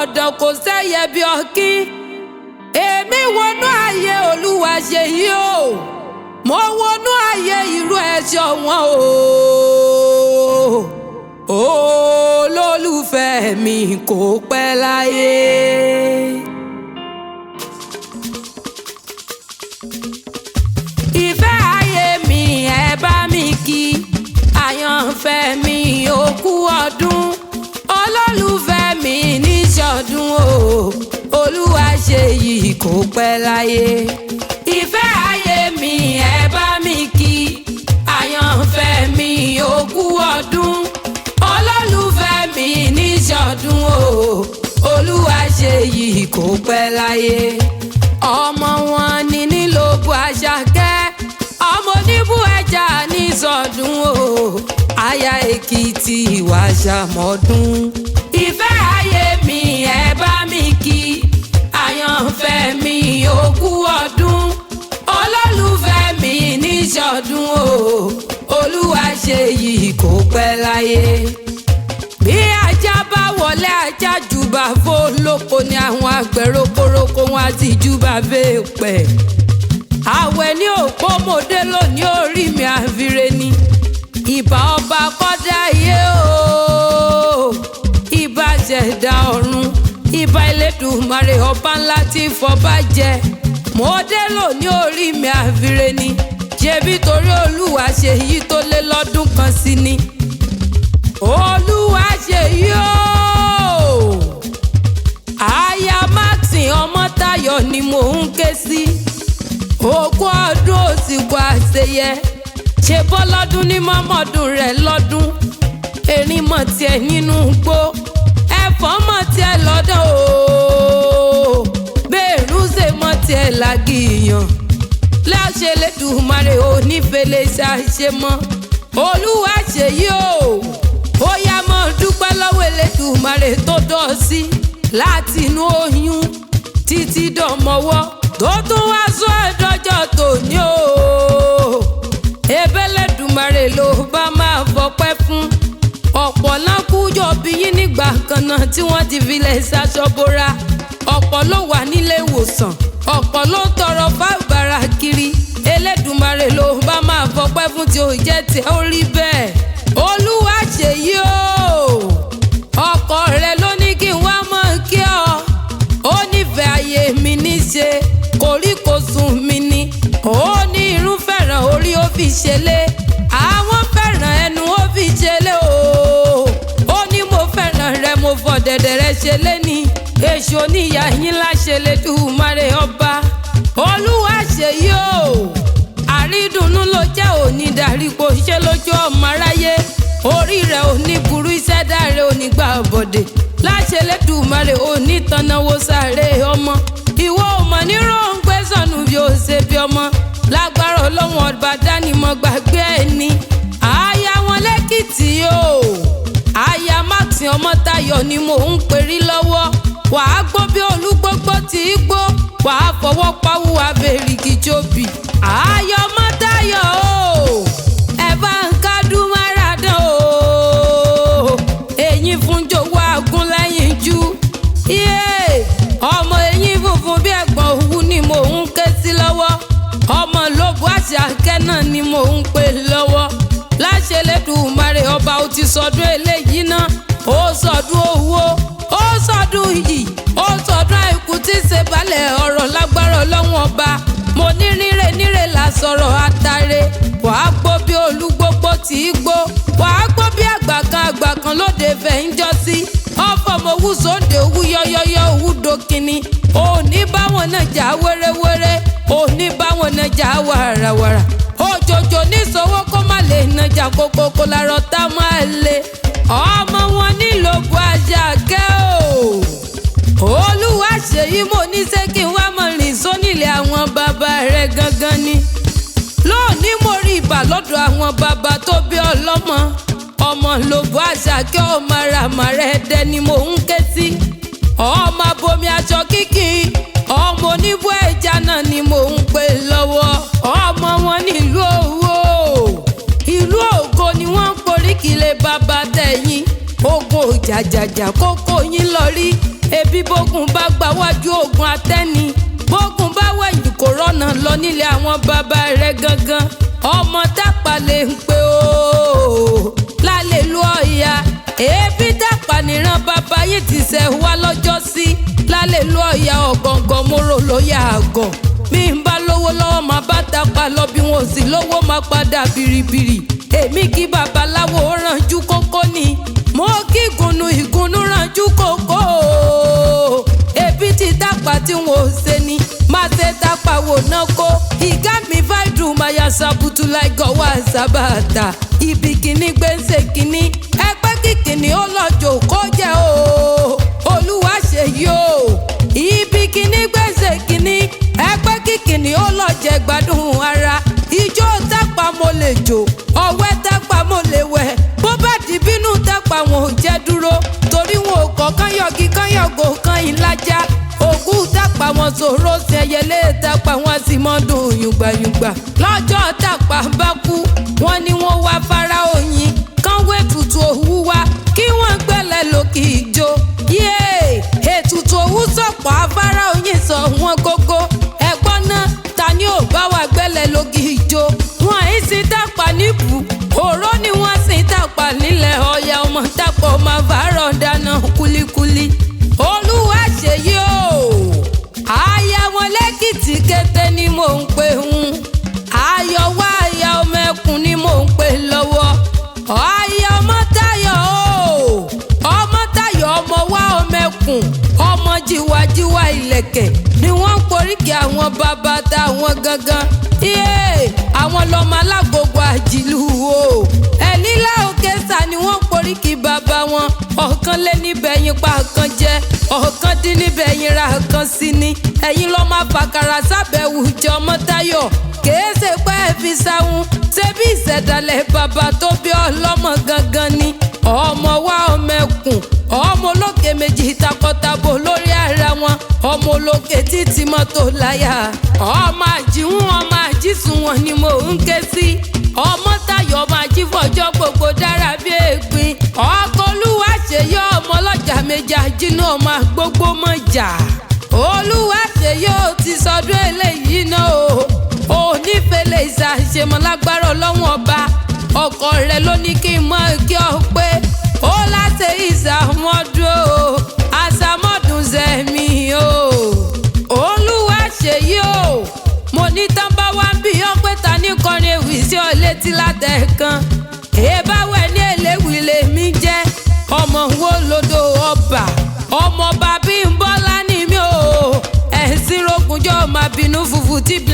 ọ̀dàn kò sẹ́yẹ bí ọ̀kín. Èmi wọnú ayé Olúwa ṣe yí o, mo wọnú ayé irú ẹ̀ṣọ́ wọn o. Olólùfẹ́ mi kò pẹ́ láyé. Ìfẹ́ ayé mi ẹ bá mi kí, àyànfẹ́ mi òkú ọdún, olólùfẹ́ mi níṣọdún o, Olúwa ṣe yìí kò pẹ́ láyé. Ìfẹ́ ayé mi ẹ bá mi kí, àyànfẹ́ mi òkú ọdún, olólùfẹ́ mi níṣọdún o, Olúwa ṣe yìí kò pẹ́ láyé. Ọmọ wọn ni nílòbù Àṣàkẹ́, ọmọ oníbù ẹja ní sọdún o, aya Èkìtì ìwà ṣàmọ́dún. Ìfẹ́ ayé mi ẹ bá mi kí, àyànfẹ́ mi òkú ọdún, olólùfẹ́ mi níṣọdún o, Olúwa ṣe yìí kò pẹ́ láyé. Bí ajá bá wọlé ajá jùbà fólóko ni àwọn àgbẹ̀ rokoroko wọn á sì júbà fèèpẹ̀. Àwẹ̀ ní òpómọdé lónìí orí mi àfiré ni. Ìbà ọba kọ́dá ayé o, ìbà ṣẹ̀dá ọ̀run, ìbà Elédùmarè ọba ńlá tí fọba jẹ. Mòdé lónìí orí mi àfiré ni. Ṣebí torí Olúwa ṣe yí tó lé lọ́dún kan sí ni. Olúwa ṣe yí o. Aya Martin Ọmọ́táyọ̀ ni mò ń ké sí. Òkú ọdún òsìkò àṣeyẹ. Ṣe bọ́lọ́dún ní mọ́mọ́dún rẹ̀ lọ́dún. Erin mọ̀ tiẹ̀ nínú igbó. Ẹ̀fọn mọ̀ tiẹ̀ lọ́dọ̀ o. Bẹ́ẹ̀rù ṣe mọ̀ tiẹ̀ lágìyàn. Láṣẹ Elédùmarè onífẹ̀lẹ̀ ṣàṣe mọ́. Olúwa ṣe yí o. Ó yá mọ́ dúpẹ́ lọ́wọ́ Elédùmarè tó dọ́ ọ sí láti inú oyún títí dọ̀mọ́wọ́ tó tún wá sọ ẹ̀dọ́jọ́ tòní o. Elédùmarè ló bá máa fọpẹ́ fún. Ọ̀pọ̀ náà kú jọ bí yín nígbà kan náà tí wọ́n ti filẹ̀ ṣaṣọ bora. Ọ̀pọ̀ ló wà nílé ìwòsàn, ọ̀pọ̀ ló ń tọrọ fábàrà kiri. Elédùmarè ló bá máa fọpẹ́ fún tí ò jẹ́ tí ó rí bẹ́ẹ̀. Olúwa ṣe yí o. Ọkọ rẹ ló ní kí n wá mọ̀ kí ọ. Ó nífẹ̀ẹ́ ayé mi níṣe, kòríkòsùn mi ni. Ó ní irú fẹ́ràn orí ó fi ṣẹlẹ̀. Àwọn fẹ́ràn ẹnu ó fi ṣẹlẹ̀ o. Ó ní mo fẹ́ràn rẹ, mo fọ dẹ̀dẹ̀ rẹ ṣẹlẹ̀ ni. Èṣù oníyà yín láṣẹ Elédùmarè ọba. Olúwa ṣe yí o. Àrídùnnú ló jẹ́ òní dàrípo ṣe lójú ọmọ aráyé. Orí rẹ̀ ò ní burú, iṣẹ́ dáre ò ní gbà bọ̀dẹ̀. Láṣẹ Elédùmarè ò ní tanáwó sáré ọmọ. Ìwọ ò mọ̀ ní róńgbé sọnù bí ó ṣe bí ọmọ. Lágbára Ọlọ́run ọba dánimọ̀ gbàgbé ẹni. Aya wọn lẹ́kìtì o. Aya Martin Ọmọ́táyọ̀ ni mò ń perí lọ́wọ́. Wàá gbó bí olúgbógbó tí í gbó. Wàá fọwọ́ pawú abẹ́rìgì jóbi. Aya Ọmọ́táyọ̀ o. Ẹ bá ń kádùn máradán o. Eyín fún jọ̀wọ́ agún lẹ́yìn jú. Yéè! Ọmọ eyín funfun bí ẹ̀gbọ́n òwú ni mò ń ké sí lọ́wọ́. Ọmọ lóbo Àṣàkẹ́ náà ni mò ń pè lọ́wọ́. Láṣẹ Elédùmarè ọba ó ti sọdún eléyìí náà. Ó sọdún owó, ó sọdún iyì, ó sọdún àìkú tí ṣe balẹ̀ ọ̀rọ̀ lágbára Ọlọ́run ọba. Mo ní ríre níre là sọ̀rọ̀ àtàrẹ. Wàá gbó bí olúgbógbó tí í gbó. Wàá gbó bí àgbà kan àgbà kan lóde fẹ̀ ń jọ sí. Ọ̀fọ̀ mo wú sóde owú yọ́yọ́yọ́ owú dókinni. Òní báwọn náà jà wéréwéré. Òní báwọn náà jà wàràwàrà. Òjòjò níṣòwò kó má lè nàjà kókókó lárọ̀ tá máa le. Ọmọ wọn nílòbù Àṣàkẹ́ o. Olúwa ṣèyí mo ní ṣé kí n wá mọ̀ rìn sónílé àwọn bàbá rẹ̀ gangan ni. Lónìí mo rí ibà lọ́dọ̀ àwọn bàbá tó bí ọlọ́mọ. Ọmọ lòbù Àṣàkẹ́ ọmọ ràmàrẹ́ dẹ ni mò ń ké sí. Ọmọ abomi aṣọ kíkì, ọmọ oníbú ẹja náà ni mò ń pè lọ́wọ́. Ọmọ wọn nílùú Òwò. Ìlú Ògo ni wọ́n ń poríkìlẹ̀ bàbá tẹ̀yìn. Ogun òjàjàjà kókó yín lọ rí. Ebi bógun bá gbà wájú ogun atẹ́ni, bógun bá wẹ̀yìn kò rọ́nà lọ nílé àwọn bàbá rẹ̀ gangan. Ọmọ Tápà lè ń pe ooo lálẹ́ lu ọ̀yà. Ebi Tápà níran bàbá yìí ti ṣẹ̀ wá lọ́jọ́ sí lálẹ́ lu ọ̀yà. Ọ̀gọ̀ngàn móró ló yà àgàn. Mi ń bá lówó lọ́wọ́ máa bá Tápà lọ, bí wọn ò sì lówó máa padà biribiri. Èmi kí babaláwo rànjú kókó ni, mo kí ìgúnnu ìgúnnu rànjú kókó. Ebi ti Tápà tí wọn ò ṣe ni má ṣe Tápà wò náà kó. Ìgá mi fáìdùn máa ya sabutu láìgọ̀ wá sábàtà. Ibi kìíní gbèsè kìíní, ẹgbẹ́ kìkìíní ó lọ́jọ́ kó jẹ́ o. Olúwa ṣe yìí o. Ibi kìíní gbèsè kìíní, ẹgbẹ́ kìkìíní ó lọ́jẹ̀ gbádùn ara. Ijó Tápà mo lè jó, ọ̀wẹ́ Tápà mo lè wẹ̀. Bó bá di bínú Tápà wọn ò jẹ́ dúró, torí wọn ò kọ̀ kányọ̀gí kányọ̀gò kan ìlàjà. Ògùn Tápà wọn sòro ṣẹyẹlé Tápà wọn sì mọ́ dùn yùngbàyùngbà. Lọ́jọ́ Tápà bá kú, wọ́n ní wọ́n wá fara oyin kánwé tutù òwú wá kí wọ́n gbẹ́lẹ̀ lókè ìjó. Yéè, ètùtù òwú sọ̀pọ̀ afárá oyin sọ wọn gógó. Ẹ̀gbọ́n náà ta ni ò bá wa gbẹ́lẹ̀ lókè ìjó? Wọ́n ì sí Tápà níbù, òró ni wọ́n sì Tápà nílẹ̀ ọ̀yà. Ọmọ Tápà ọmọ àbárọ̀ dáná kúlíkúlí. Olúwa ṣèyí o. Aya wọn lẹ́kìtì kété ni mò ń pè ń. Ayọ̀ wá aya ọmọ ẹkùn ni mò ń pè lọ́wọ́. Aya ọmọ Táyọ̀ o. Ọmọ Táyọ̀ ọmọ wá ọmọ ẹkùn. Ọmọ jíwájíwá ìlẹ̀kẹ̀ ni wọ́n ń poríkì àwọn bàbá táwọn gangan. Yéè, àwọn lọmọ alágogo àjìlú o. Ẹ̀lílà òkè sà ni wọ́n ń poríkì bàbá wọn. Ọ̀kan lé níbẹ̀ yín pa kan jẹ́, ọ̀kan dín níbẹ̀ yín ra kan sí ni. Ẹ̀yin lọ́ máa fàkàrà sábẹ̀wò jẹ ọmọ Táyọ̀. Kèé ṣe pé ẹ fi sáhun, ṣé bí ìṣẹ̀dálẹ̀ bàbá tó bí ọlọ́mọ gangan ni. Ọmọ wa ọmọ ẹkùn, ọmọ olókè méjì takọtabo lórí ara wọn, ọmọ olókè títí mọ́tò láyà. Ọmọ àjíhùn ọmọ àjísùn wọn ni mò ń ké sí. Ọmọ Táyọ̀ ọmọ àjífọ̀jọ́ gbogbo dára bí ègbin. Ọkọ Olúwa ṣe yọ ọmọ ọlọ́jà méjì àjínú ọmọ gbogbo mọ̀jà. Olúwa ṣe yóò ti sọdún eléyìí náà o. Onífẹ̀lẹ̀ ìṣàṣemọ̀ lágbára Ọlọ́run ọba. Ọkọ rẹ̀ ló ní kí n mọ̀ kí ọ pé ó láṣẹ ìṣàmọ́dún o. Àṣàmọ́dún zẹ̀mí o. Olúwa ṣe yóò. Mo ní tán bá wá bí ọ pé ta ní kọrin ewì sí ọ létí látẹ̀kan. Èébáwẹ̀ ní eléwì lèmi jẹ́. Ọmọ wo lodò ọba. Ọmọ ọba Bímbọ́lá ni mí o. Ẹ̀sìn rogunjọ́ máa bínú fufu tí bí